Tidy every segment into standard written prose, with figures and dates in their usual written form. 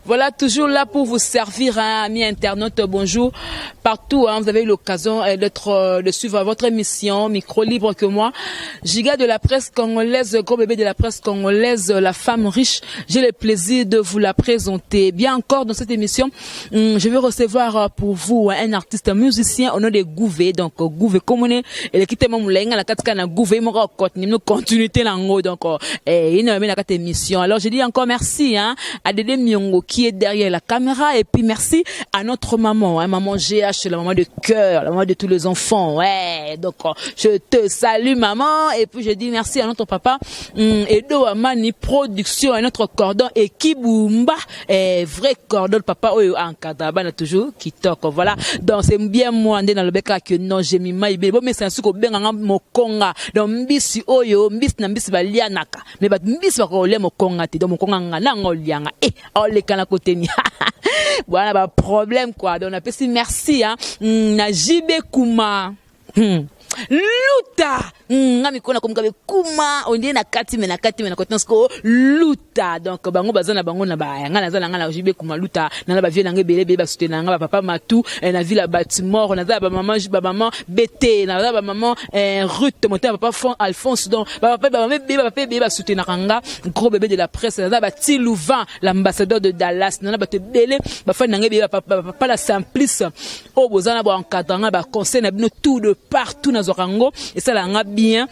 Voilà, toujours là pour vous servir, hein, amis internautes. Bonjour. Partout, hein, vous avez eu l'occasion de suivre votre émission, Micro Libre que moi. Giga de la presse congolaise, gros bébé de la presse congolaise, la femme riche. J'ai le plaisir de vous la présenter. Bien encore dans cette émission, je vais recevoir pour vous, hein, un artiste musicien au nom de Gouvé. Donc, Gouvé, comme on est, et l'équipe la katika na Gouvé, moko continue, continuité nango. Donc, il y a une émission. Alors, je dis encore merci, hein, à Dédé Miongo qui est derrière la caméra, et puis merci à notre maman, hein, maman GH, la maman de cœur, la maman de tous les enfants. Ouais, donc je te salue, maman, et puis je dis merci à notre papa Edo Amani Production, à notre cordon et Kibumba, et vrai cordon, le papa oyo encadre bana toujours kitoko. Voilà, donc c'est bien moi nde na lobeka que non, j'ai mis maïbe bon, mais c'est un suko benga mokonga. Donc mbisi oyo mbisi na mbisi balianaka, mais ba mbisi bakolia mokonga te. Donc mokonga nga nango lianga eh oleka na côté ni voilà ba problème quoi. Donc on appelle merci, hein, na JB Kuma. Luta nga mikona komka be kuma ondie na kati me na kati me na koti nsko luta. Donc bango baza na bango na ba nga naza na nga na JB Kuma luta na ba vie na nga ebele ebele basoutenir nga, ba papa Matu na ville ya Baltimore, naza ba maman BT, naza ba maman Ruth Motema, papa Fon Alphonse. Donc ba papa, ba maman ebele, ba papa ebele basoutenaka nga, gros bébé de la presse. Naza ba Tilouvan, l'ambassadeur de Dallas, nana bato ebele bafani na nga ebele, bapapa la Simplice oyo boza na boencadre nga, baconseil na bino tout de partout nazwaka yango, esalaka nga bien.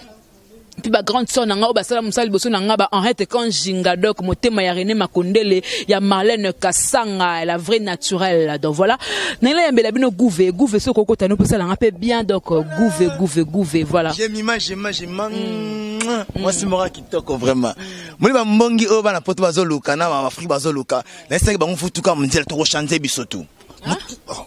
Mpe bagrande sœur na nga oyo basala mosala liboso na nga, ba Henriette Kanjinga, donc motema ya René Makondele, ya Marlène Kasanga, la vraie naturelle. Donc voilà, ndenge yambela bino Gouve. Gouve, soki okokota no mpe osalanga mpe bien. Donc Gouve, Gouve, Gouve, voilà. Jemima, jema, jema, mwasi moko ya kitoko vraiment. Moni bambongi oyo bana poto bazoluka na baafrike bazoluka, nayesaki bango futuka monzela, tokochange biso tu.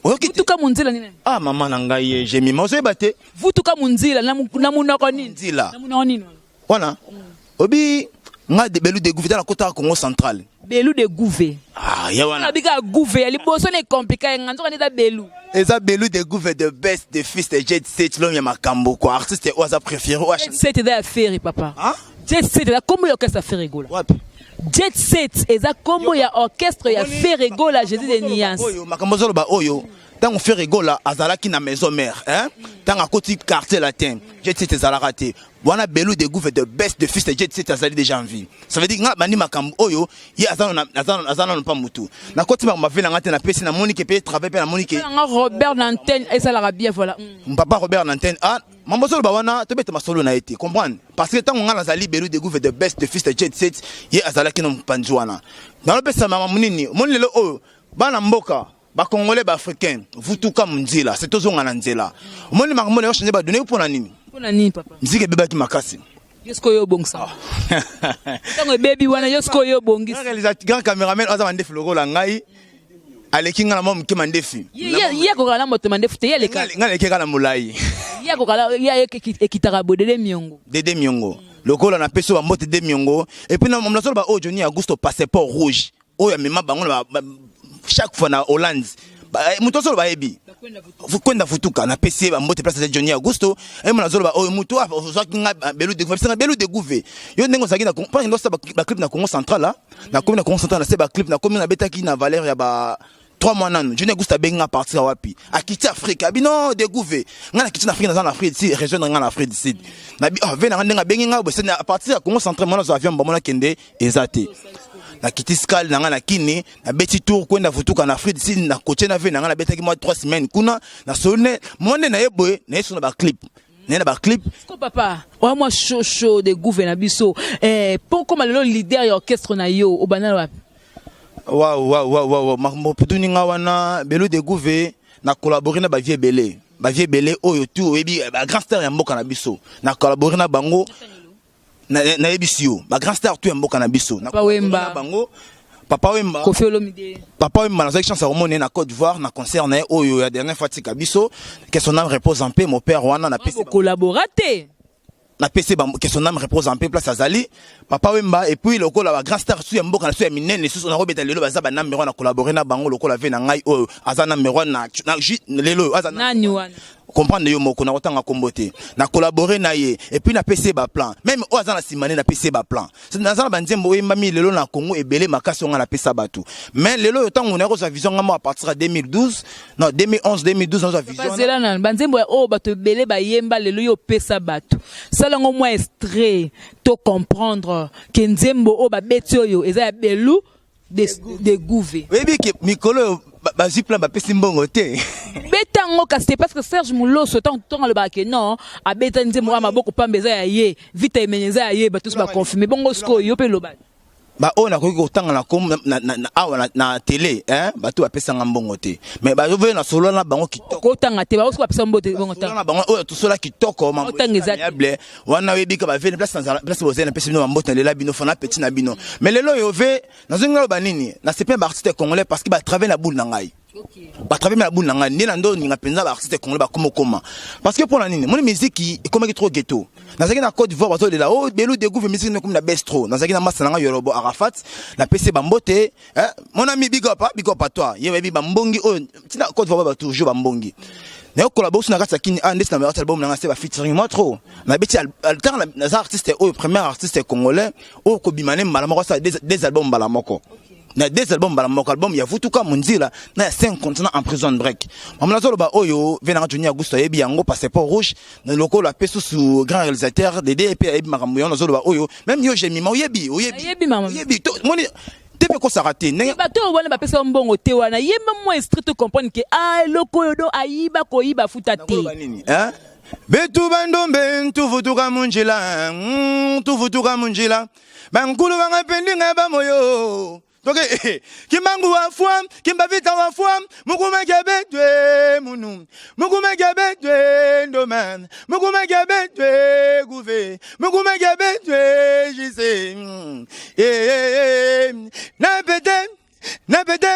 Oyoki te? Vutuka monzela nini? Ah, mama na ngai ye Jemima, ozoyeba te? Vutuka monzila na munoko nini? Nzila. Na munoko nini? Wana obi nga de Belu de Gouve, tala kotaka Congo Central. Belu de Gouve. Ah, ya wana. Nabika Gouve ya liboso na ekomplika nga, nzoka nde eza Belu. Eza Belu de Gouve, de best de fils de Jet Set, l'homme ya makambo quoi, artiste oyo aza préféré oyo Jet Set eza ya Ferre, papa. Ah? Jet Set eza kombo ya orchestre ya Ferre Gola. Wapi? Jet Set eza kombo ya orchestre ya Ferre Gola, Jésus de Niance. Oyo makambo ozoloba oyo, ntango Ferre Gola azalaki na Maison Mère, hein? Ntango akoti Quartier Latin, Jet Set ezalaka te wana. Belu de Gouve, de best de fils de Jet Set, azali déjà en vie. Ça veut dire nga bandi makambo oyo, ye aza nano mpa mutu. Nakoti makambo ave nanga te, napesi, namoni ke mpe travail mpe namoni ke nga Robert na antenne esalaka bien, voilà. Papa Robert na antenne. Ah, mambo ozoloba wana, tobeta masolo na ye te, comprendre, parce que ntango nga nazali Belu de Gouve, de best de fils de Jet Set, ye azalaki na mopanzi wana. Nalopesa mama monini, omoni lelo oyo bana mboka bacongolais, baafricain, vutuka monzela se tozonga na nzela. Omoni makambo na yo change badonné mpo na nini? Mpo na nini, papa? Miziki ebebaki makasi. Yo sikoyo obongisa ntango ebebi wana, yo sikoyo obongisa. Grand caméraman aza mandefi lokola ngai, aleki ngai na mwa moke mandefi. Ye akokala na moto mandefu te, ye aleka. Ngai aleki kaka na molai. Ye akokala, ye ekitaka boye, Dede Miongo. Dede Miongo lokola napesi oyo bambote de Miongo. Et puis nazoloba oyo Johnny Augusto, passeport rouge oyo amema bango na chaque fois na Hollande. Moto azoloba ayebi kwenda futuka. Napesi ye bambote place ya Johnny Augusto. Emo nazoloba oyo moto ozwaki nga Belu de Gouve, nga Belu de Gouve, yo ndenge ozalaki mpo ndosala baclip na Congo Central. Nakomi na Congo Central, nase baclip, nakomi nabetaki na valeur ya ba 3 mois nanu. Johnny Augusto abengi nga partir wapi, akiti Afrique, abi non, de Gouve, nga nakiti na Afrique, naza na Afrique du Sud, rejoindre nga na Afrique du Sud. Nabi oh, ve nanga ndenge abengi nga boye à partir ya Congo Central, mwana azwa avion bamona kende eza te. Nakiti scale na nga na Kini, nabeti tour kwenda futuka na Afrique du Sud, na kotie na ve na nga, nabetaki mwa 3 semaines kuna na sone mo nde naye boye, naye so na baclip, naye na baclip. Ko papa oya mwa shosho de Gouve na biso, mpo koma lelo leader ya orchestre na yo, obanda wapi? Waw waw waw waw, makambo putuni nga wana. Belu de Gouve na collaboré na bavie ebele, bavie ebele oyo tu oyebi, bagrand star ya mboka na biso, na collaboré na bango. Nayebisi yo, bagrand star tu ya mboka na biso na Papa Wemba. Na bango, Papa Wemba. Kofi Olomide. Papa Wemba, nazalaki chance ya komona ye na Côte d'Ivoire na concert na ye oyo ya dernière fois tika biso. Que son âme repose en paix, mon père wana napesi. Bokolabora te? Napesi que son âme repose en paix place azali, Papa Wemba. Et puis lokola bagrand star su ya mboka na so ya minene susu nakobeta lelo, baza banamero na collaboré na bango, lokola ve na ngai oyo aza numéro na lelo oyo aza Nani wana? Comprendre yo moko, nakotanga kombo te. Na collaborer na ye et puis napesi ye baplan. Même oyo aza na nsima nde, napesi ye baplan. Naza na banzembo oyembami lelo na Congo ebele makasi oyo nga napesa bato. Mais lelo oyo, ntango naye kozwa vision, nga mo à partir ya 2012, non, 2011, 2012, nazwa vision. Bazela nanu, banzembo ya oyo bato ebele bayemba lelo, yo opesa bato, sala yango mwa extrait to comprendre ke nzembo oyo babeti oyo eza ya Belu de Gouve. Oyebi ke mikolo oyo bazwi plan, bapesi mbongo te. Beta yango kasi te, parce que Serge Muloso, ntango alobaka ke non, abeta nzembo oyo maboko pamba eza ya ye, Vita Emene eza ya ye, bato nyonso baconfirme bongo. Sikoyo yo mpe loba. Baoyo nakoki kotanga na kombo awa na télé, hein, bato bapesanga mbongo te, mais bazovoye na solo na bango kitoko. Kotanga te, baosoki bapesa mbote bongo. Solo na bango oyo tosola kitoko. Otanga eza te. Amiable wana, oyebi ka bavene place nazala, place bozali, napesi bino bambote, nalela bino fana peti na bino. Mais lelo oyo ve nazongi, naloba nini? Nasepeli baartiste congolais parce que batravaille na boule na ngai, batravaille na boule na ngai nde na ndo oninga mpenza. Baartiste congolais bakoma okoma parce que mpo na nini? Moni musique ekomaki trop ghetto. Nazalaki na Côte d'Ivoire, bazolela o Belu de Gouve, musique ekomi na baisse trop. Nazalaki na masa na ngai Yorobo Arafat, napesi bambote, eh, mon ami, big up, ah, big up à toi. Ye bayebi bambongi oyo ntina Côte d'Ivoire, ba toujours bambongi. Nayokola boso na kati ya kini. Ah, ndeti na bayoti album na ngai se bafeaturing moi trop. Nabeti ntango naza artiste oyo, premier artiste congolais oyo kobima ne mbala moko asala deux albums mbala moko, na deux albums mbala moko, album ya Vutuka Monzila na ya cinq continents en prison break. Mama, nazoloba oyo ve nanga Johnny Augusto ayebi yango, passeport rouge na lokolo ape susu grand réalisateur Dede epe ayebi makambo yango. Nazoloba oyo même yo Jemima oyebi, oyebi. Nayebi, mama. Oyebi moni te mpe ekosaka te ndenge Bato oyo wana bapesa yo mbongo te wana, yemba mwa extrait to comprendre ke ah, eloko oyo do ayiba koyiba futa te. Nakoloba nini, hein? Betu bandombe ntuvutuka munjila, tuvutuka munjila, bankulu banga pendinga bamoyo toke kimbangu wafwa kimbavita wafwa mukumeke betwe munu mukumeke betwe ndoma mukumeke betwe guve mukumeke betwe jise. Eh, eh, eh. Na pete na pete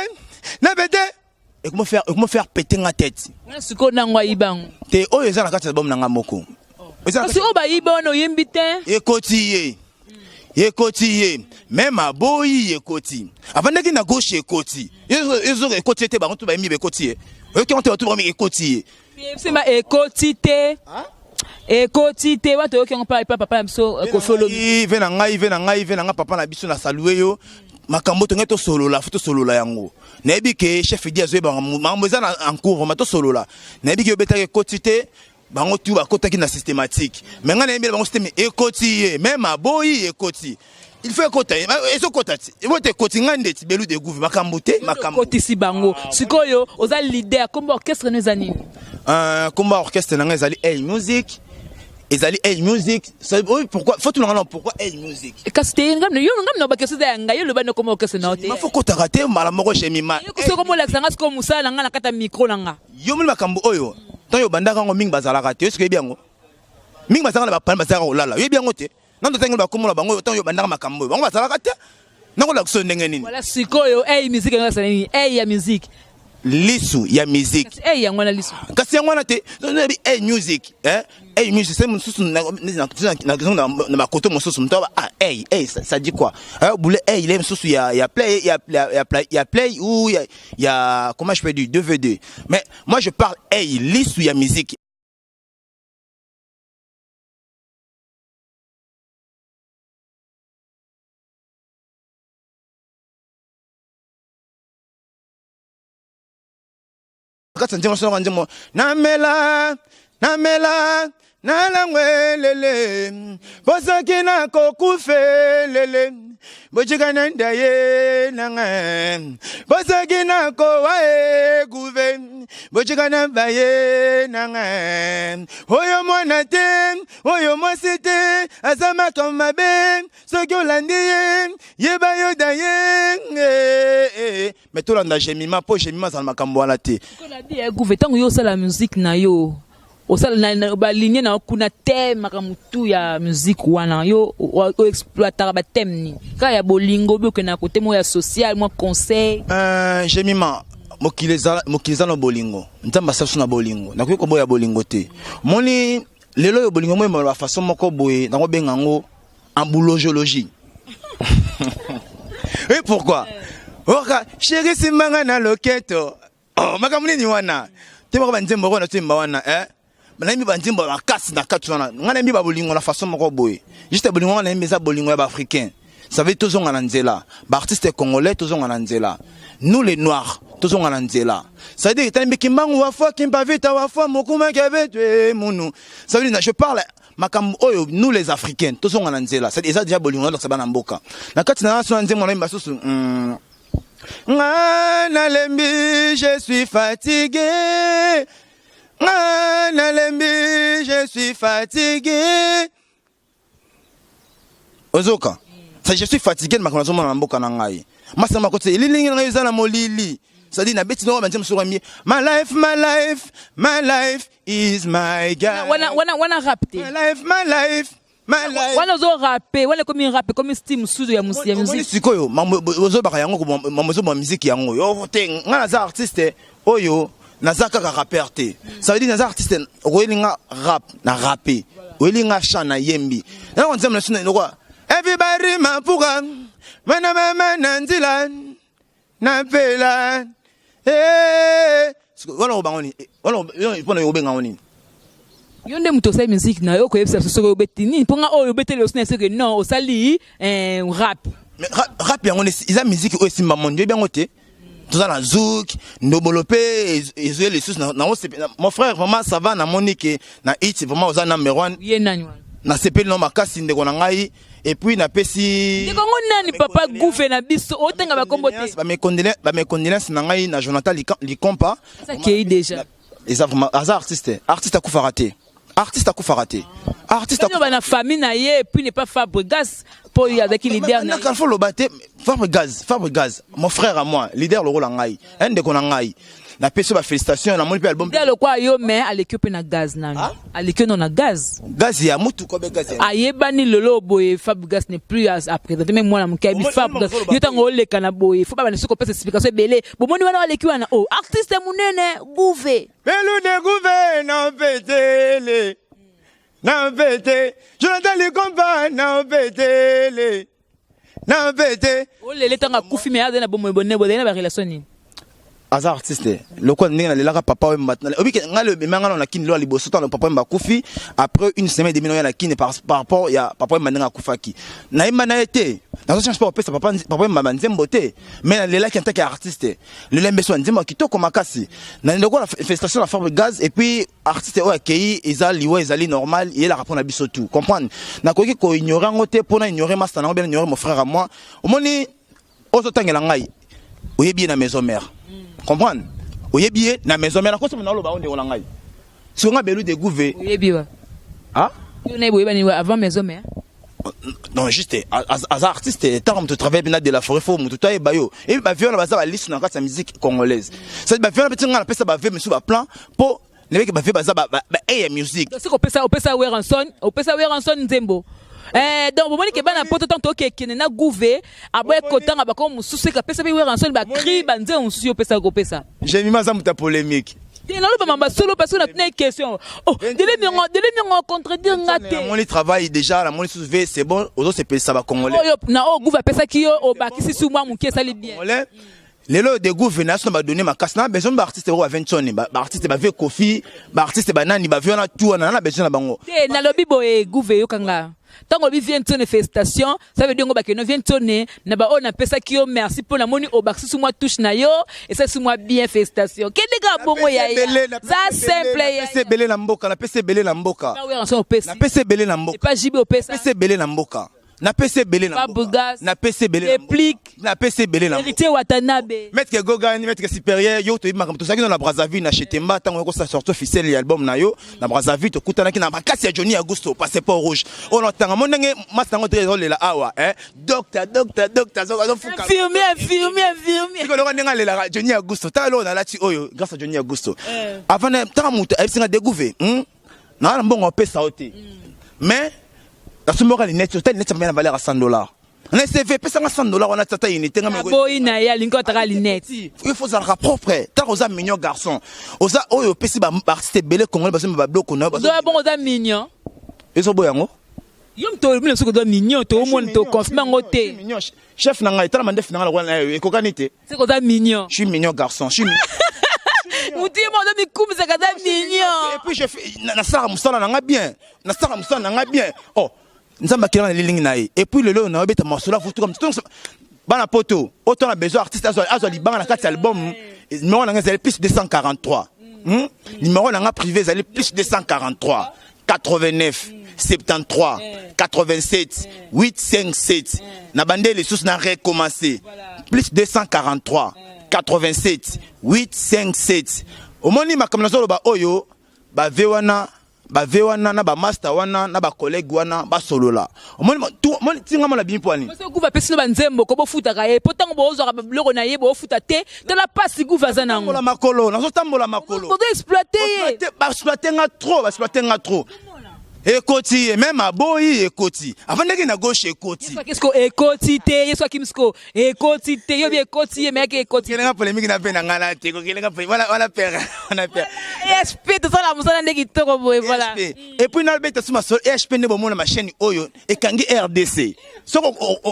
na pete ekoma faire péter nga tête. Wana sikoyo nango ayiba yango. Te, oyo eza na kati ya album na nga moko. Eza na Kasi oyo bayiba wana oyembi te. Ekoti ye, ekoti ye même aboyi, ekoti, avandaki na gauche, ekoti ezoka, ekoti ye te. Bango to bayembi ekoti ye, oyoki yango te? Bato bango ekoti ye. Sema ekoti te, ekoti te wana toyoki yango mpa epa papa na biso Kofi Olobi. Ve na ngai, ve na ngai, ve na ngai, papa na biso, na salue yo. Makambo tongai tosolola, fo tosolola yango. Nayebi ke chef Idi azoyeba makambo eza na en cours, ma tosolola. Nayebi ke obetaki ekoti te, bango tu bakotaki na systématique, mais ngai nayebela bango système ekoti ye, même aboyi ekoti. Il faut ekota, ezokota ti ebote ekoti ngai ndeti Belu de Gouve, makambo te, makambo. Okotisi bango. Sikoyo oza leader, kombo orchestre no eza nini? Kombo ya orchestre na ngai ezali A Music, ezali A Music. Oyo pourquoi faut tunanga na pourquoi A Music? Kasi te, ngam yo, ngam na bakestion eza ya ngai. Yo loba nde kombo orchestre na yo te. Ma fo kotaka te mbala moko, Jemima. Yo soki omolakisa nga sikoyo mosala na nga na kati ya micro na nga. Yo moni makambo oyo, ntango obandaka yango, mingi bazalaka te. Yo soki oyebi yango, mingi bazalaka na bapane, bazalaka kolala. Oyebi yango te? Nando ntango bakomona bango, ntango yo obandaka makambo oyo, bango bazalaka te. Nakolakisa yo ndenge nini. Voilà, sikoyo A Music yango asala nini? A ya musique. Lisu ya musique. Kasi A yango wana lisu. Kasi yango wana te, oyebi A Music, eh? A Music c'est mosusu na bakoto mosusu moto ah, A A, ça dit quoi, eh, boule A il est mosusu ya play, ya play ou ya comment je peux dire, 2v2. Mais moi je parle A, lisu ya musique. Kati ya nzembo sonaka nzembo namela namela nalangwelele mpo soki nakokufelele bocika na ndaye nanga, mpo soki nakowa ekuve bocika na baye nanga. Oyo mwana te, oyo mwasi te, aza makambo mabe. Soki olandi ye, yeba yo da ye. Mais tolanda Jemima mpo Jemima azala makambo wana te. Gouve, ntango yo osala musique na yo, osala baligne na yo kuna te, makambo tu ya musique wana, yo oexploitaka bathème nini? Kaka ya bolingo obi okendaka kote moko ya social, mwa conseil? Jemima, mokili eza na bolingo. Nzambe asala biso na bolingo. Nakoki koboya bolingo te. Moni lelo oyo bolingo moyemba na bafaçon moko boye, nakobenga yango emboulogiologie. Et pourquoi oka chéri simbanga na loketo? Oh, makambo nini wana te? Moko banzembo oko na toyemba wana, eh? Nayembi banzembo ya makasi na kati wana. Ngai nayembi babolingo na façon moko boye. Juste bolingo wana nayembi eza bolingo ya baafricain. Ça veut dire tozonga na nzela. Baartiste congolais, tozonga na nzela. Nous les Noirs, tozonga na nzela. Ça veut dire tayembi Kimbangu wafwa, Kimpavita wafwa, mokuma kebetwe munu. Ça veut dire je parle makambo oyo, nous les Africains, tozonga na nzela. C'est eza déjà bolingo nalakisa bana mboka na kati na so na nzembo nayembi basusu. Nga nalembi, je suis fatigué. Nga nalembi, je suis fatigué. Ozoka ça, je suis fatigué na makambo nazomona na mboka na ngai. Masamba makoti elilingi na ngai eza na molili. C'est-à-dire nabeti nongo banzembo mosusu mi my life, my life, my life is my God. Wana rap te. My life, my life, my life. Wana ozo rappe, wana ekomi rap, ekomi style mosusu ya Omoni musique. Sikoyo ozobaka yango, mambo ezoboma musique yango yo te. Ngai naza artiste oyo naza kaka rappeur te. Ça veut dire naza artiste, okoyeli nga rap na rappe, oyeli nga chant na yembi. Nango nzembo na sino lokwa everybody mapuka mana mama na nzila napela. Eh, wana obango nini? Wana mpona obenga ngo nini? Yo nde moto osali musique na yo, okoyebisa biso soki obeti nini. Mpo nga oyo obeteli osi na soki non, osali rap. Mais rap yango eza musique oyo esimba monde, oyebi yango te. Toza na zouk, ndobolo mpe ezoye lisusu nango. Mon frère, vraiment ça va. Namoni ke na hit vraiment oza number one. Ye nani wana? Nasepeli no makasi, ndeko na ngai. Et puis napesi Ndeko ngo nani? Papa Gouve na biso, otenga bakombo te. Bamecondoléance na ngai na Jonathan Likompa. Akei déjà. Eza vraiment aza artiste. Artiste akufaka te, artiste akufaka te, artiste. Bino bana famille na ye, et puis n'est pas Fabregas mpo oyo azalaki leader na ye. Nakala fo loba te. Fabregas, Fabregas, mon frère à moi, leader lokola ngai, ndeko na ngai, napesi yo bafélicitation. Namoni mpe album. Leader lokwa yo, mais aleki yo mpe na gaz nani? Ah? Aleki yo no na gaz. Gaz ya mutuka be gaz ya Ayebani lelo boye, Fabregas n'est plus à présenter. Même mwana moke ayebi Omoni- Fabregas. Omoni- Yo ntango oleka na boye, fo babana soki opesa explication ebele. Bomoni wana aleki wana o artiste monene Gouve. Belu de Gouve na petele na pete, Jonathan Likompa na petele na pete. Olele ntango akufi, mais azali na bomoi bonene, bozali na barelation nini? Aza artiste lokola ndenge nalelaka papa oyo. Obike ngai ebema ngai na Kini lo ya liboso ntango papa oyo akufi. Après une semaine et demie oya na Kini par rapport ya papa oyo ndenge akufaki, nayemba na ye te. Nazo chance mpo kopesa papa oyo banzembo te, mais nalelaki en tant que artiste. Lelo yembe so nzembo ya kitoko makasi na lokola félicitation na Fabregas. Et puis artiste oyo akei, eza liwa, ezali normal, eyelaka mpona biso tout comprendre. Nakoki koignore yango te mpona ignore master nango, bien ignore mon frère à moi. Omoni ozotangela ngai, oyebi ye na maison mère, comprendre, oyebi ye na maison mère. Nakosoma naloba o ndeko na ngai siko nga Belu de Gouve. Oyebi wa? Ah? Yo na ye boyebani wa avant maison mère? Non, juste aza artiste. Ntango moto travaille mpena de la forêt, fo moto to ayeba yo. Ebi bavieux wana baza balisu na kati ya musique congolaise. C'est bavieux wana peti ngai napesa bavieux misu baplan mpo nayebaki bavieux baza bae ya musique. Soki opesa Werrason, opesa Werrason nzembo. Donc bomoni ke bana poto, ntango tokekende na Gouve, aboye kotanga bakombo mosusu, eke apesa mpe Werrason bacri banzembo mosusu. Yo opesa kopesa. Jemima aza moto ya polémique. Te, naloba mamba solo parce que natuna question. Oh, dele miongo, dele miongo contredire nga te. Namoni travail déjà, namoni susu ve, c'est bon, ozosepelisa bacongolais. Oyo na oyo Gouve apesaki yo, obakisi su mwa moke, esali bien. Congolais lelo de Gouve na so na badonné makasi na besoin baartiste oyo ba20 baartiste bavieux Kofi, baartiste banani, bavieux wana tu wana na besoin na bango. Te, nalobi boye, Gouve, eyokanga ntango olobi vieux Ntone félicitation, ça veut dire ngo bakende vieux Ntone na baoyo napesaki yo merci mpo namoni obakisi su mwa touche na yo, esali mwa bien. Félicitation, kende kaka bongo ya za simple ya. Napesi ebele na mboka, napesi ebele na mboka. Opesi. Napesi ebele na mboka. Epa JB opesa. Napesi ebele na mboka, napesi ebele na mboka. Fabregas. Napesi ebele na mboka. Réplique. Napesi ebele na mboka. Héritier Watanabe. Maître Gogani, maître supérieur, yo toyebi makambo. Tozalaki no na Brazzaville, na Chetemba, ntango yokosa sortie officielle ya album na yo na Brazzaville. Tokutanaki na makasi ya Johnny Augusto, passeport rouge oyo natanga mo ndenge masi nango te ezolela awa, docteur, docteur, docteur azofuka. Infirmier, infirmier, infirmier. Sikoyo ndenge alelaka Johnny Augusto, tala eloko nalati oyo grâce à Johnny Augusto. Avant ntanga moto ayebisi nga Degouve naa na mbongo apesa yo te, mais nasomboka lunette. Ta lunette na valeur ya 100 $. Na CV epesanga 100 $ wana, tata unité nga. Aboyi na ye, alingi otaka lunette. Il faut ozalaka propre ntango oza mignon garçon. Oza oyo opesi baartiste ebele congolais, bazomba babiloko na yo. Ozoya bongo, oza mignon. Ezoboya yango. Yo moto olobi na soki oza mignon, toomona toconfirme yango te. Mignon chef na ngai, tala mandefu na ngai lokola na yo ekokani te. Soki oza mignon. Je suis mignon garçon, je suis mignon. Mutu ye moko azomikumisaka aza mignon. Et puis je fais nasalaka mosala na nga bien, nasalaka mosala na nga bien. Oh, Nzambe akelanga na lilingi na ye. Et puis lelo naobeta masolo afutuka bana poto oyo tona besoin artiste azwa libanga na kati ya album. Numéro na nga ezali plus 243. Numéro na nga privé ezali plus 243 89 73 87 857. Na bande lisusu, na recommencer: plus 243 87 857. Omoni makambo nazoloba oyo, bave wana, bave wana na bamaster wana na bacollègue wana basolola. Omoni tinga mona bimi mpo ani. Guva apesi no banzembo ko bofutaka ye, po ntango bozwaka biloko na ye bofuta te. Tala pasi Guva aza nango. Tambola makolo, nazotambola makolo. Bozo exploite ye. Baexploite nga trop, baexploite nga trop. Ekoti ye même aboyi, ekoti avandaki na gauche, ekoti. Yesu ekoti te, Yesu akimsiko ekoti te, yobi ekoti ye meyaki ekoti. Kokelenga polémique na mpe na ngai na te, kokelenga wana père, wana père. EHP, tosala mosala nde kitoko boye, voilà. Et puis nalobeta so masolo EHP nde bomona machaîne oyo ekangi RDC. Soki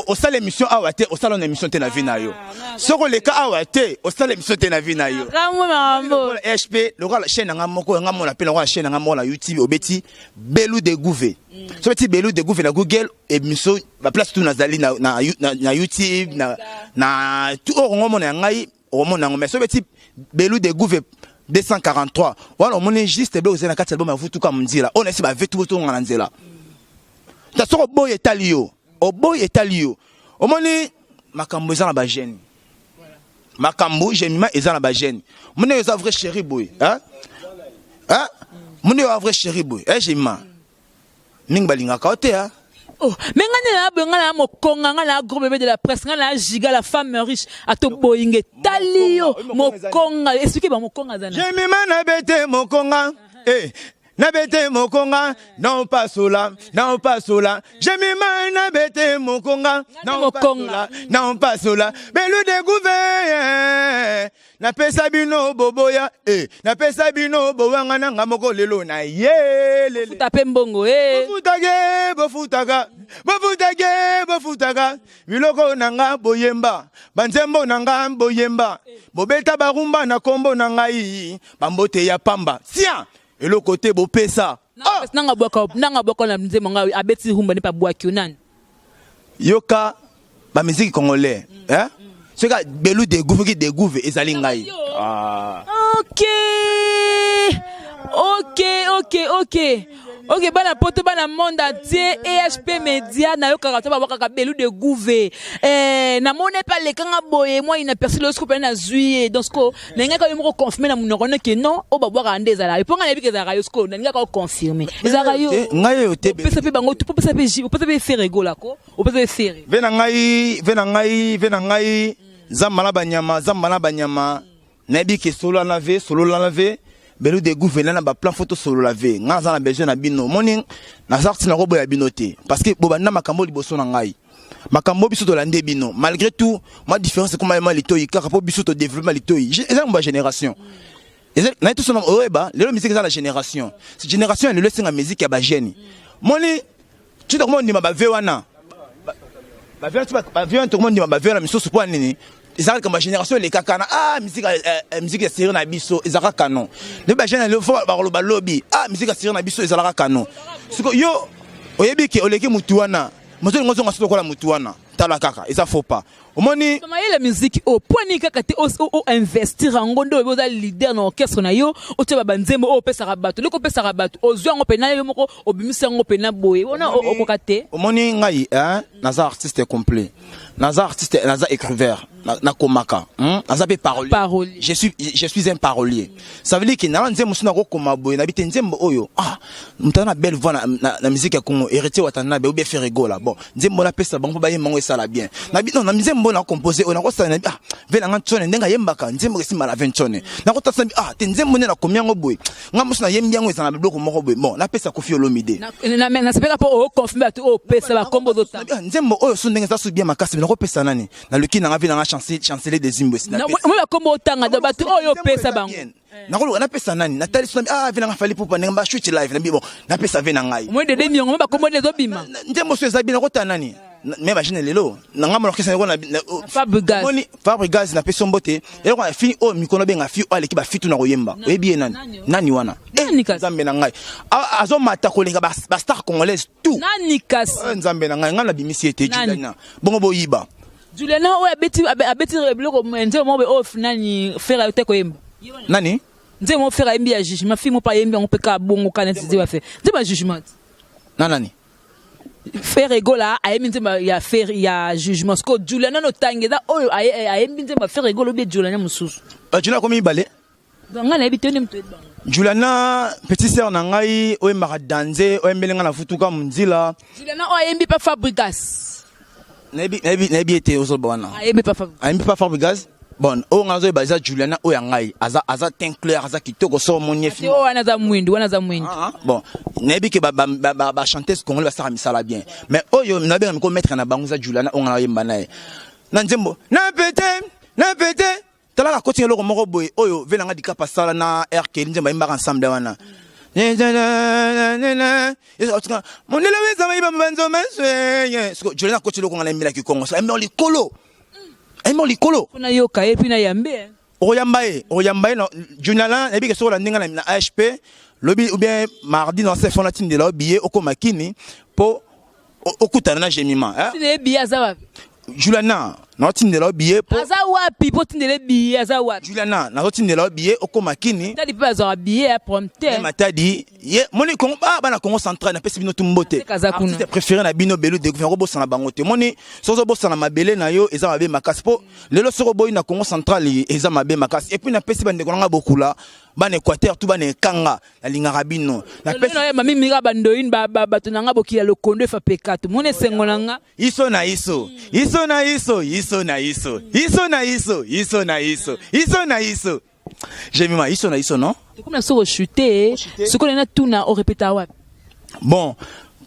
osala émission awa te, osala na émission te na vie na yo. Soki oleka awa te, osala émission te na vie na yo. Kamwe makambo. EHP lokola chaîne na nga moko, nga mona mpe lokola chaîne na nga moko na YouTube, obeti Belu de Gouve. So obeti Belu de Gouve na Google, émission baplace tout nazali na YouTube na tout oyo okomona ya ngai, okomona yango. Mais so obeti Belu de Gouve 243 wana, omoni juste biloko ezali na kati ya album ya Vutuka Nzela oyo nayesi bavetu botonga na nzela. Ta soki oboyi, etali yo, oboyi, etali yo. Omoni makambo eza na bagene, makambo Jemima eza na bagene. Omoni oyo eza vrai chéri boye, hein? Hein? Omoni oyo vrai chéri boye, eh, Jemima mingi balingaka yo te, hein? Oh, mais nga nde na boye, nga na mokonga, nga na gros bébé de la presse, nga na Giga la femme riche, ato boyinge tali yo mokonga explique ba mokonga aza na. Jemima na bete mokonga, eh, nabete mokonga non pasola, non pasola. Jemima nabete mokonga non mokonga. Pasola non pasola. Belu de Gouve, napesa bino boboya, eh, napesa bino bowanga nanga moko lelo na ye lele. Futa mpe mbongo eh. Bofutake, bofutaka, bofutake, bofutaka biloko na nga, boyemba banzembo na nga, boyemba, bobeta barumba na kombo na ngai, bambote ya pamba tia eloko te bopesa. Ah! Nanga bwaka na nzembo nga abeti rumba nde pa bwaki yo nani? Yoka bamiziki congolais, eh? Soki Belu de Gouve, soki de Gouve ezali ngai. Ah. Ok, bana poto, bana monde entier, EHP Média, nayokaka to babwakaka Belu de Gouve. Eh, namoni mpe alekanga boye mwa inaperçu lelo siko mpe nazwi ye. Donc siko nalingaka yo moko confirme na monoko no ke non, oyo babwakaka nde ezalaka yo, mpo ngai nayebi ke ezalaka yo. Siko nalingaka oconfirme ezalaka yo. Te, ngai oyo te. Opesa mpe bango, opesa mpe opesa mpe Ferre Gola ko, opesa mpe Ferre. Ve na ngai, ve na ngai, ve na ngai zamba na banyama, zamba na banyama. Nayebi ke solola na ve, solola na ve Belu de Gouve na baplan fo tosolola. Ve ngai naza na besoin na bino. Omoni, naza ntina koboya bino te, parce que bobanda makambo liboso na ngai. Makambo biso tolande bino, malgré tout ma différence ekoma ma litoi kaka mpo biso todéveloppe litoi. Eza ba génération naye tosona oyeba lelo musique eza na génération. Génération ya lelo esenga musique ya bagene. Moni ti tokoma ondima bave wana, bave wana tokoma ondima bave wana misusu. Mpo ya nini? Ezalaka likambo ya génération elekaka na ah, musique ya série na biso ezalaka canon. Nde bagene lelo fo bakoloba lobi: ah, musique ya série na biso ezalaka canon. Siko yo oyebi ke oleki mutu wana, mozolingo ozonga so lokola mutu wana. Tala kaka, eza faux pas, omoni. Mayele musique oyo, mpo nini kaka te oinvestir yango nde oyebi oza leader na orchestre na yo, otia banzembo oyo opesaka bato, ndenge opesaka bato, ozwi yango mpena yo moko, obimisi yango mpena boye wana, okoka te? Omoni ngai, naza artiste complet, naza artiste, naza écrivain, nakomaka, naza mpe parolier. Parolier. Je suis un parolier. Ça veut dire que nala nzembo mosusu nakokoma boye, nabi te nzembo oyo, ah, moto aza na belle voix na musique ya Congo, Héritier Watanabe ou bien Ferre Gola. Bon, nzembo napesa bango mpo bayemba yango esala bien. Nabi non, na nzembo oyo nakompose oyo nakosala, nabi ah, ve nanga ntsone ndenge ayembaka nzembo esimba na ve ntsone. Nakotasa, nabi ah te, nzembo nde nakomi yango boye, nga mosu nayembi yango, eza na biloko moko boye. Bon, napesa Kofi Olomide. Nasepeka mpo oconfirme bato oyo opesa bakombo ozotanga. Ah, nzembo oyo so ndenge eza so bien makasi, nakopesa nani? Naluki nanga vi nanga Chancelier des Imbwe. Omoi bakombo otanga, donc bato oyo opesa bango. Nakoluka napesa nani? Natali so, ah, ve nanga Fally Ipupa ndenge bashuti live, nabi bon, napesa ve na ngai. Omoi dede miongo mo bakombo nde ezobima. Nzembo so eza bien, nakota nani? Me bajeune lelo na ngai mona orchestre yango na Fabregas. Moni Fabregas na pesi mbote. Eloko na fini oyo mikono benga fi oyo aleki ba fitu na koyemba. Oyebi ye nani? Nani wana? Nani kasi? Nzambe na ngai. Azomata koleka ba ba star congolaise tout. Nani kasi? Nzambe na ngai, ngai nabimisi ye te. Nani? Juliana. Bongo boyiba. Juliana oyo abeti biloko nzembo moko boye oyo nani Ferre ayote koyemba. Nani? Nzembo moko Ferre ayembi ya jugement, fille moko mpe ayembi yango mpe kaka bongo kaka neti nzembo ya Ferre. Nzembo ya jugement. Na nani? Ferre Gola ayembi nzembo ya Ferre ya jugement. Siko Juliana no tangi eza oyo ayembi nzembo ya Ferre Gola obie Juliana mosusu. Ba Juliana komi mibale. Donc ngai nayebi te nde moto oyebi bango. Juliana petite sœur na ngai oyembaka danze, oyembeli ngai na futuka munzila. Juliana oyo ayembi pa Fabregas. Nayebi ete ozoloba wana. Ayembi pa Fabregas. Ayembi pa Fabregas. Bon, oyo ngai nazoyeba eza Juliana oyo ya ngai. Aza teint clair, aza kitoko, so omoni ye Ate oyo wana aza mwindu, wana aza mwindu. Ah, ah. Bon, nayebi ke ba chanteuse congolais basaka misala bien. Mais oyo nabenga miko maître na bango eza Juliana oyo ngai nayoyemba na ye. Na nzembo, na pete, na pete. Talaka koti eloko moko boye oyo ve nanga dikapa asala na RK nzembo ayembaka ensemble wana. Mondele weza mayiba mbanzo meswe. Siko Juliana koti eloko ngai nayembelaki Kongo. So ayembela likolo. Ayembela likolo. Mpona yoka ye mpe na yambe, eh. Okoyamba ye, okoyamba ye na Juliana, nayebi ke soki olandi ngai na HP lobi ou bien mardi na sefo na tindela yo billet okoma kini po okutana na Jemima, hein? Tindela ye billet, aza wapi? Juliana, naotindela yo billet po Aza wapi po tindela ye billet, aza wapi? Juliana, nazotindela yo billet okoma kini. Matadi mpe bazwaka billet ya prompte. Ye Matadi, ye moni Congo, bana Congo central napesi bino tu mbote. Azeka aza kuna. Artiste préféré na bino Belu de Gouvernement bosana bango te. Moni soki ozobosana mabele na yo eza mabe makasi po lelo soki oboyi na Congo central eza mabe makasi. Et puis napesi bandeko na nga bokula bana Équateur tout bana Ekanga nalingaka bino. Napesi Lelo na mami mira bandoyini bato na nga bokila lokondo efa pekato. Moni esengo na nga. Iso na iso, iso na iso, iso na iso, iso na iso, iso na iso, iso na iso. J'ai mis ma iso na iso, non? Tokomi na soko chute, soko na tuna o répéta wapi? Bon,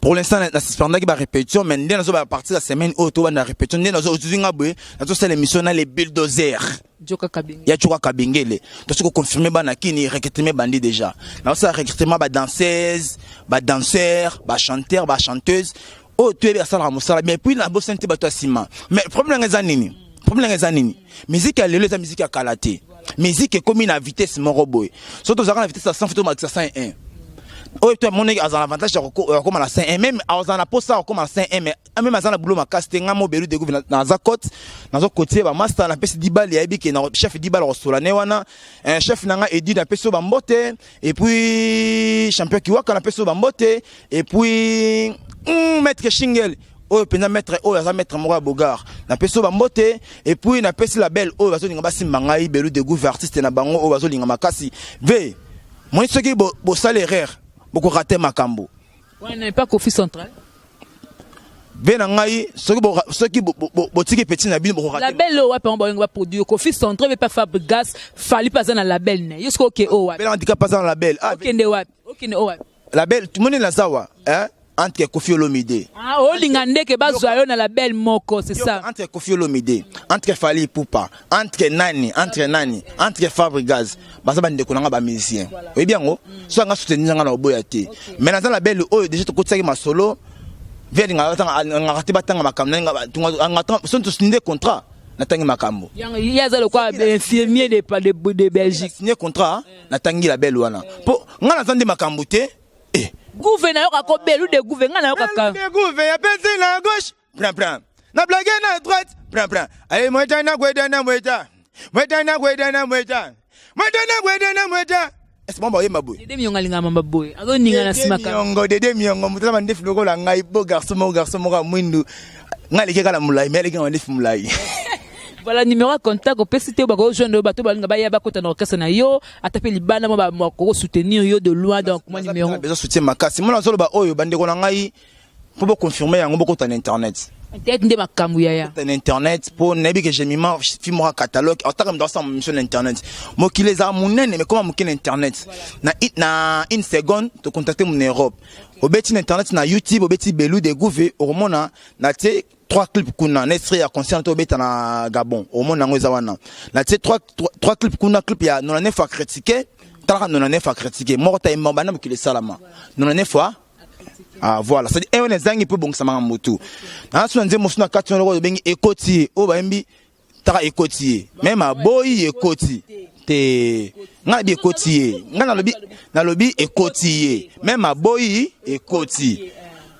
pour l'instant na suspendaki ba répétition, mais nde nazo ba partir la semaine oyo to banda répétition, nde nazo ozinga boye, nazo sala émission na les bulldozers. Joka Kabengele. Ya Joka Kabengele. To soko confirmer bana kini recrutement bandi déjà. Na sala recrutement ba danseuses, ba danseurs, ba chanteurs, ba chanteuses. Oyo toyebi asalaka mosala bien, puis na bosani te bato ya nsima. Mais problème nanga eza nini? Problème nanga eza nini? Musique ya lelo eza musique ya kala te. Musique ekomi na vitesse moko boye. Soki tozalaka na vitesse ya 100, faut tomatisa 101. Oyo to amonaki azala na avantage ya kokoma na 101, même azala na posa ya kokoma na 101, mais même aza na boulot makasi te. Ngai mo Belu de Gouve naza cote, nazo kotie ba master, napesi dibali, ayebi ke na chef dibali akosola ne wana. Chef na ngai Edi napesi yo bambote, et puis champion Kiwaka napesi yo bambote, et puis maître Shingel oyo mpenza maître oyo aza maître moko ya Bogar napesi yo bambote, et puis napesi label oyo bazolinga basimba ngai Belu de Gouve artiste na bango oyo bazolinga makasi ve moi. Soki bosala erreur bokorate makambo. Wana pas Kofi Central. Ve na ngai soki botiki petit na bino bokorate. Label oyo wapi yango balinga baproduire Kofi Central mpe pa Fabregas Fally mpe aza na label ne yo soki oke oyo wapi? Bel handicap aza na label. Ah, okende wapi? Okende oyo wapi? Label tumoni naza wa, hein, entre Koffi Olomide. Ah, olinga ndeke bazwa yo na label moko, c'est ça. Entre Koffi Olomide, entre Fally Ipupa, entre nani, entre nani, entre Fabregas, baza bandeko na nga ba musicien. Oyebi yango? So nga soutenir nga na oboya te. Mais naza label oyo déjà tokotisaki masolo ve alingaka batanga te batanga makambo na nga so tosigné contrat natangi makambo. Ye aza lokwa infirmier de Belgique. Signé contrat natangi label wana po nga naza nde makambo te. Eh. Gouve nayokaka ko Belu de Gouve nga nayokaka. De Gouve apesi na gauche plein plein na blague na droite plein plein aye mweta na kweta na mweta mweta na kweta na mweta mweta na kweta na mweta. Est-ce bon bayemba boye? Dede Miongo alingaka mamba boye azoninga na nsima kaka. Miongo, Dede Miongo moto na bandefu lokola ngai, beau garçon moko, garçon moko ya mwindu, ngai aleki kaka na molai, mais aleki na bandefu molai. Voilà, numéro ya contact opesi te, bakojoindre yo, bato balinga baya bakota na orchestre na yo ata mpe libanda mo bakoko soutenir yo de loin, donc mwa numéro. Besoin soutien makasi mona nazoloba oyo bandeko na ngai mpo boconfirme yango, bokota na internet. Internet nde makambo yaya. Bokota na internet mpo nayebi ke Jemima fi moko ya catalogue otaka moto asala mission na internet. Mokili ezala monene mais koma moke na internet, na une seconde tocontacte mon Europe. Obeti na internet, na YouTube obeti Belu de Gouve, okomona na tie trois clips kuna na extrait ya concert to obeta na Gabon, omona yango eza wana. Na tie trois clips kuna, clip ya 99 fois critiqué, talaka 99 fois critiqué moko ta yemba banda mokili esalama 99 fois. Ah voilà, c'est-à-dire 1 wana ezangi mpo ebongisa makambo tu. Naso na nzembo mosusu na kati wana oyo obengi ekoti ye, oyo bayembi taka ekoti ye, même aboyi ekoti te. Ngai nabi ekoti ye, ngai nalobi ekoti ye, même aboyi ekoti.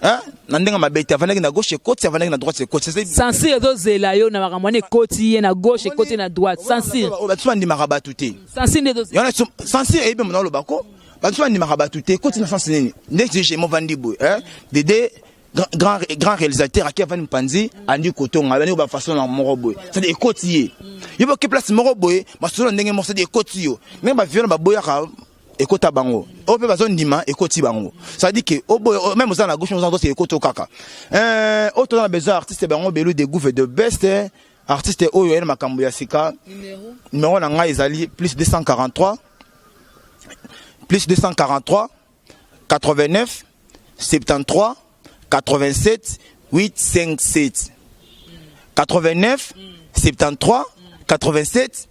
Hein? Na ndenge mabe te, avandaki na gauche ekoti, avandaki na droite ekoti. Censure ezozela yo na makambo wana, ekoti ye na gauche, ekoti na droite, censure. Bato bandimaka bato te. Censure nde ezozela. Yana censure eyebi mona olobako bato bandimaka bato te. Ekoti na sens nini? Ndeti je movandi boye, hein? Dede grand, grand réalisateur aki avandi mopanzi, andi kotonga bandi bafaçon na moko boye, c'est-à-dire ekoti ye. Yo boke place moko boye, masolo ndenge moko, c'est-à-dire ekoti yo. Ndenge baviole baboyaka ekota bango, oyo mpe bazondima ekoti bango, c'est-à-dire que oboye même oza na gauche, oza na droite, ekoti kaka. Oyo toza na besoin artiste bango belu de gouve de best artiste oyo ye na makambo ya sika. Numéro na ngai ezali plus 243, plus 243 89 73 87 857, 89 73 87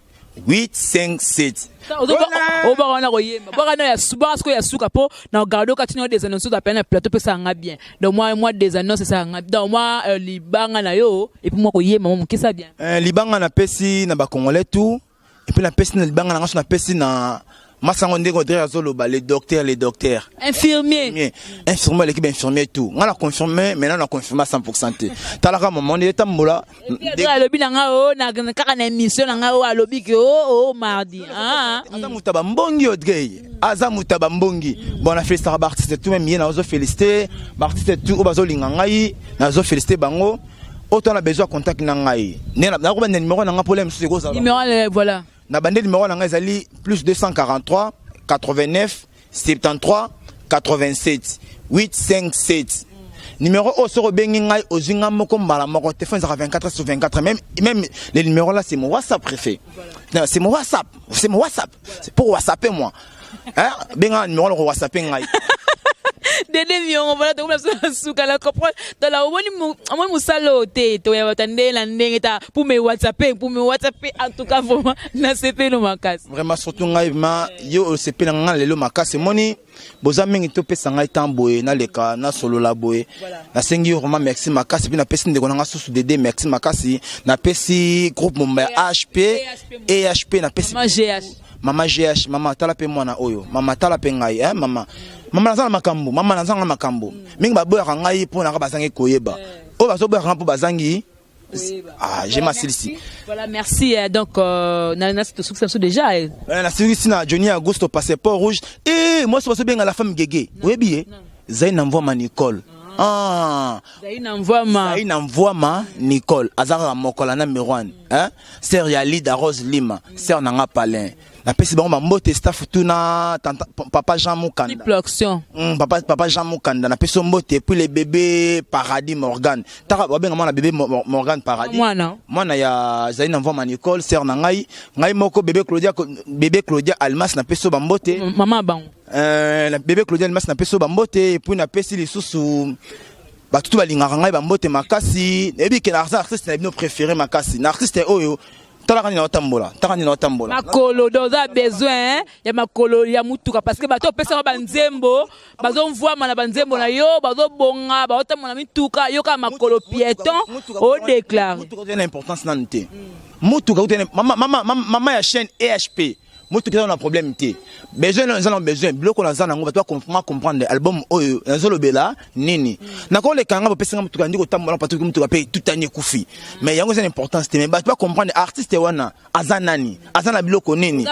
857. Obaka wana koyemba, baka na ya baka sikoyo ya suka mpo na garde okati na yo des annonces apena na plateau mpe esalanga bien. Donc moi des annonces esalanga, donc moi libanga na yo et puis moi koyemba mo moke esa bien. Libanga napesi na bacongolais tout, et puis napesi na libanga na nga so, napesi na masango ndenge Audrey azoloba, les docteurs, les docteurs. Infirmier. Infirmier aleki bainfirmier tout. Nga na confirme maintenant, na confirme à 100 te. Talaka mama nde etambola. Alobi na nga o kaka na émission na nga oyo alobi ke o mardi. Aza moto ya bambongi, Audrey aza moto ya bambongi. Bon, na félicitaka baartiste tout, même ye nazo félicité baartiste tout oyo bazolinga ngai, nazo félicité bango. Oyo to na besoin contact na ngai, nakobanda numéro na nga, problème mosusu ekozala. Numéro, voilà. Na bande numéro na ngai ezali plus 243 89 73 87 857. Numéro oyo soki obengi ngai, ozwi ngai moko mbala moko. Téléphone ezalaka 24 sur 24. Même les numéros là, c'est mon WhatsApp préfet. Non, c'est mon WhatsApp, c'est mon WhatsApp, c'est pour whatsapper moi, hein. Benga numéro loko whatsapper ngai. Dede Miongo, voilà, tokomi na suka la comprendre tala omoni mosala oyo te, toya bato ndenge na ndenge ta pour me whatsapper, pour me whatsapper. En tout cas, vraiment nasepeli makasi. Vraiment, surtout ngai, ma yo osepeli na ngai lelo makasi. Emoni boza mingi, topesa ngai temps boye, naleka nasolola boye. Nasengi yo vraiment merci makasi, mpe napesi ndeko na nga susu Dede merci makasi. Napesi groupe momba ya HP, EHP, napesi mama GH. Mama GH, mama tala mpe mwana oyo, mama tala mpe ngai, eh, mama, mama naza na makambo, mama naza na makambo mingi. Baboyaka ngai mpo nanga bazangi koyeba oyo bazoboyaka ngai mpo bazangi. Ah, j'ai ma silisi. Voilà, merci. Donc, na na déjà. Na silisi na Johnny Augusto passeport rouge. Eh, moi c'est bien la femme Gégé. Oui bien. Zaina Mvoma Nicole. Ah. Zaina Mvoma. Zaina Mvoma Nicole. Azara Mokola na Mirwan. Hein? Sœur ya Lida Rose Lima, sœur nanga Palin. Napesi bango bambote, staff tuna papa Jean Mukanda. Triple action. Papa Jean Mukanda, napesi yo mbote. Et puis les bébés Paradis Morgan, taka babenga mwana bébé Morgan Paradis. Mwana. Mwana ya Zali na Mvoma Nicole, sœur na ngai, ngai moko bébé Claudia, bébé Claudia Almas, napesi yo bambote. Mama bango. Bébé Claudia Almas, napesi yo bambote. Et puis napesi lisusu bato tu balingaka ngai bambote makasi. Nayebi ke na artiste na bino préféré makasi, na artiste oyo talaka nini naotambola, taka nini naotambola. Makolo do oza besoin ya makolo ya mutuka, parce que bato opesaka banzembo bazomvwama na banzembo na yo, bazobonga, baotambola mituka, yo kaka makolo piéton odéclare. Mutuka na importance nanu te. Mutuka mama, mama ya chaîne EHP, mutuka eza na problème te. Besoin eza na besoin biloko naza nango, bato bakoma comprendre album oyo nazolobela nini. Nakoleka nga bopesanga mutuka, ndi kotambola patuki mutuka mpe tutani ekufi, mais yango eza na importance te. Mais bato bacomprendre artiste wana aza nani, aza na biloko nini.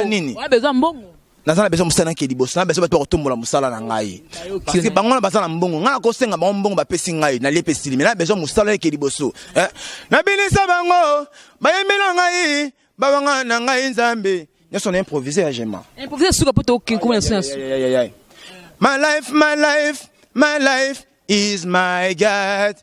Nini? Besoin mbongo. Naza na besoin mosala nake liboso, na besoin bato bakotombola mosala na ngai, parce que bango wana baza na mbongo. Ngai nakosenga bango mbongo, bapesi ngai, nalie mpe sili, mais na besoin mosala eke liboso. Nabilisa bango bayembela ngai, babanga na ngai Nzambe nyonso na improvise ya gema. Improvise suka mpo tokokoma na suka. My life, my life, my life is my God.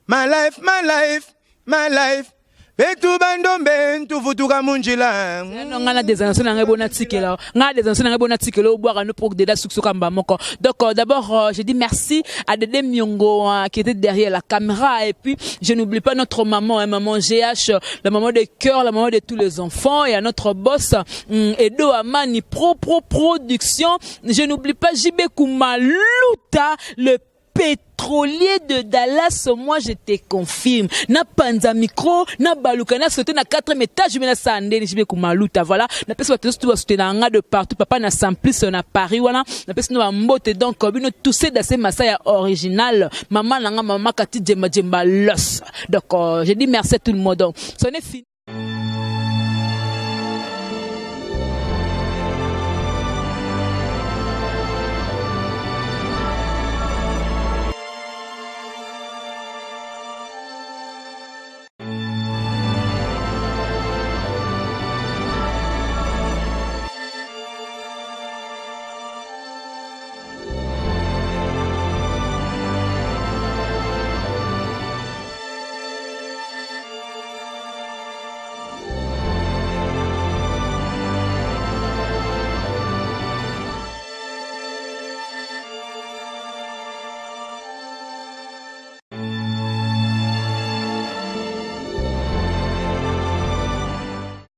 My life, my life, my life. Betu bandombe ntufutuka munjila. Nga na des annonces na ngai bona tikela, nga des annonces na ngai bona tikela obwaka no pour Deda suki mba moko. Donc d'abord je dis merci à Dede Miongo, hein, qui était derrière la caméra, et puis je n'oublie pas notre maman, hein, maman GH, la maman de cœur, la maman de tous les enfants, et à notre boss Edo Amani Pro Pro Production. Je n'oublie pas JB Kumaluta, le Pétrolier de Dallas, moi je te confirme. Na panza micro, na baluka, na sauté na quatrième étage, mais na sandeni, je vais kumaluta, voilà. Na pesi bato nyonso basoutenir nga de partout, papa na Simplice na Paris wana, na pesi no bambote. Donc bino tous dans ces masaya original, maman na nga, mama Kati Djemba Djemba Los. Donc je dis merci à tout le monde. Donc, c'en est fini.